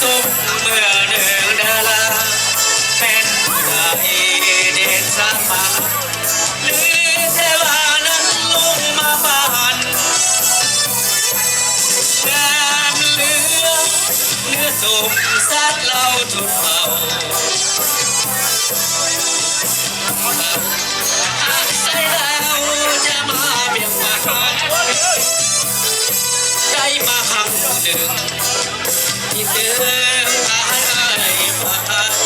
Tus muaj neeg dab laj, peb ntais dej xab mas, lwm thaj vas neeg looj mas pab, nab lwm nws tus xab laug tus hau, saib laug cas mas pib mas, saib mas heev lwm. Ib tug qab hais mas,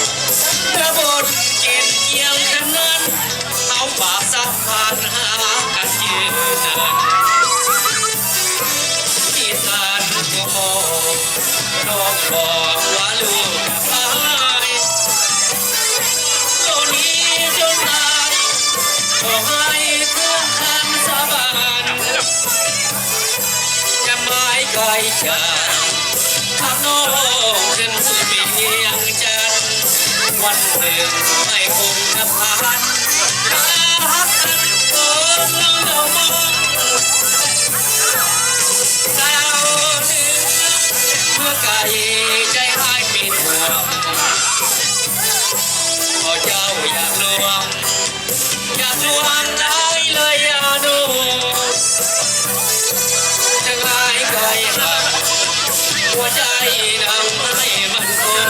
nab npoo kev yeej kab nab, hauv pas xab pas hab kas yws na. Ib tag kuv mus, noo pom ua lug kas pais, lug nim rua ntais, pom hais kub kham xab pas. Cas mais kais cas, hab noog kheev xub pim yeej cas, ua nws hais kub kham xab pas, hab kas ua lug nkaus moog. Tau nws muab kais caij hais pib tuam, hos cauj yam luag, yam luag ntais lawm yam nug, tseem hais kais has, ua caij neeg hais mas kub,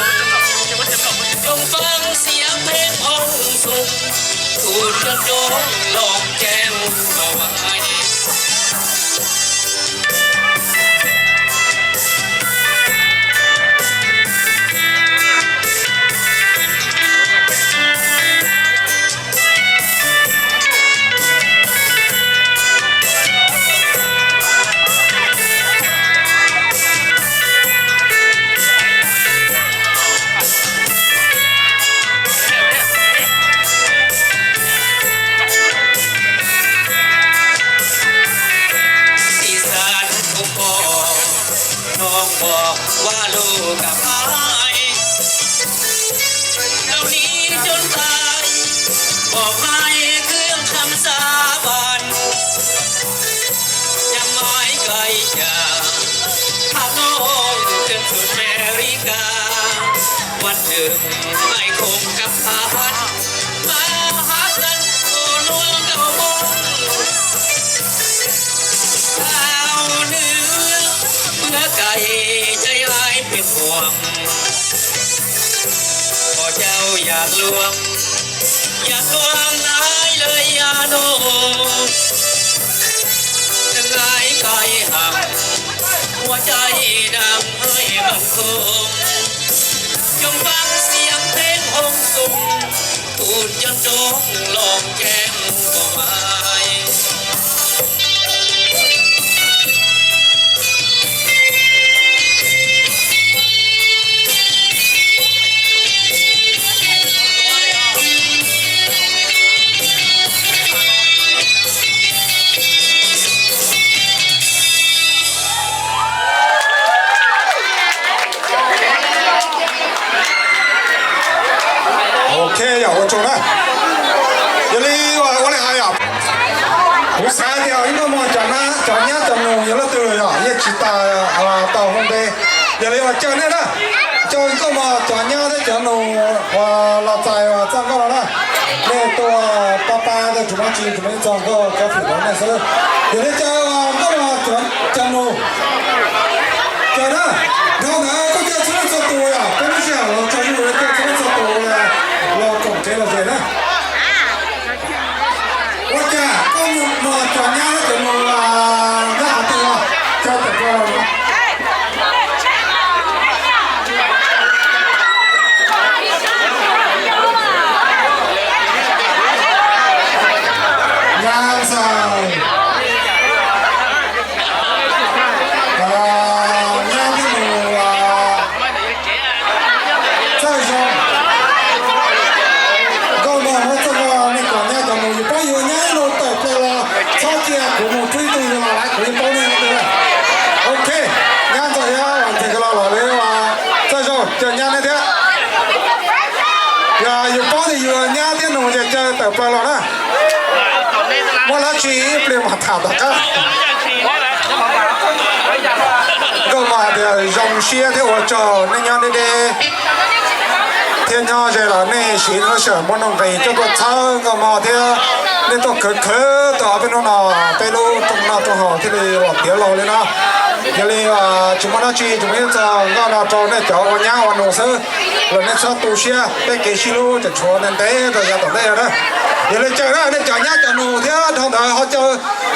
coo faab xiav pheej hoo xoo, tus coj coob loo ceeb kaum hais. Ib xav kuv pom noog pom ua lug kas pais, lug nim rua ntais, pom hais kub kham xab pas, yam mais kais cas, hab noog kheev xub Amelikas, ua nws hais kub kham xab pas, mas hab kas ua lug nkaus moog. Tau nws muab kais caij hais pib tuam, hos cauj yam luag, yam luag ntais lawm yam nug, tseem hais kais has, ua caij neeg hais mas kub, coo faab xiav pheej hoo xoo, tus coj coob loo ceeb kaum hais. Ok, yog ua tsaug na. Yog li ua li hais yom, kuv xav tias ib nkauj mog cov, cov nyab cov nus yog leej twg yog yeej tsis tas tau hoo npe. Yog li ua caw nej na, caw ib nkauj mog cov nyab thiab cov nus uas los txais uas txoj nkauj no na. Nej tuaj pab pab thiaj tsis muaj tsis tsis muaj ib txoj nkauj cov fim rau nej xwb. Yog li caw nkauj mog cov nus, caw na, dhau ntawd koj caw txhua leej txhua tus yom, peb lub sij hawm los tsaug zog, caw txhua leej txhua tus los koom kev lom zem na. Ua cas koj mus cov nyab cov nus nyob qhov twg, caw tawm plaws los no. Nyab ntxawm, nyab thiab nus, txawj zoo. Nkauj mog muab txoj nkauj nej cov nyab cov nus, yus paub yus nyab ib nus tawm plaws los txhob cia kuv mus rub ib tug yus los lawm kuv yeej paub nej leej twg. Ok, nyab ntxawm thiab Vam Ntxhais Kawg Los los li, txawj zoo, caw nyab nej thiab. Yog yus paub tias yus nyab thiab nus ces caw tawm plaws los na. Muaj dab tsi ib pliag mam tham tom qab. Nkauj Mog tias zoo siab thiab ua tsaug nej nyob deb deb thiab nyob ze los nej siv lub sij hawm muab nuj nqis coj tuaj txhawb Nkauj Mog thiab nej tuaj khwv khwv tau peb hnub no, peb lub rooj noj rooj haus thiaj li los tiav laug li no. Yog li tsis muaj dab tsi, tsis muaj ib txog nkauj no rau nej cov ua nyab ua nus xwb los nej txhob tu siab, peb kev sib hlub tseem tshuav ntev ntev rau yav tom ntej na. Yog li caw nej cov nyab cov nus thiab dhau ntawd ho caw